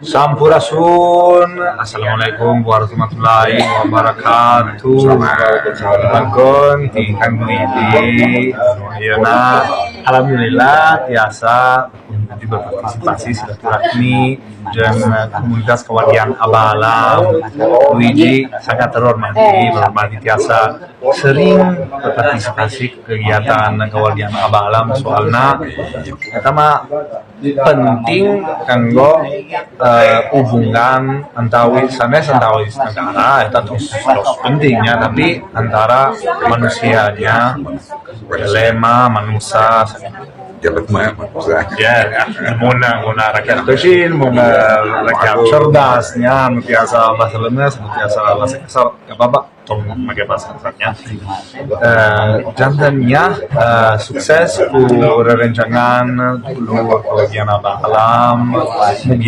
Sampurasun. Assalamualaikum warahmatullahi wabarakatuh. Tepangkeun ti Kang Luigi. Ayeuna alhamdulillah tiasa nanti berpartisipasi silaturahmi jeung komunitas kewargian Abalam. Luigi sangat terhormati, berhormati tiasa sering berpartisipasi ke kegiatan kewargian Abalam, soalna eta mah penting kanggo hubungan antawis sanes antawis negara, eta terus terus pentingnya, tapi antara manusianya, jelema manusia. Jelema manusia. Ya, mun mun rakyat kecil, mun rakyat cerdasnya, nu tiasa bahasa lemes, nu tiasa bahasa kasar, gak apa-apa, tong make bahasa kasarnya. Jantennya sukses ku rerencangan dulur kebagian Abalam, mugia.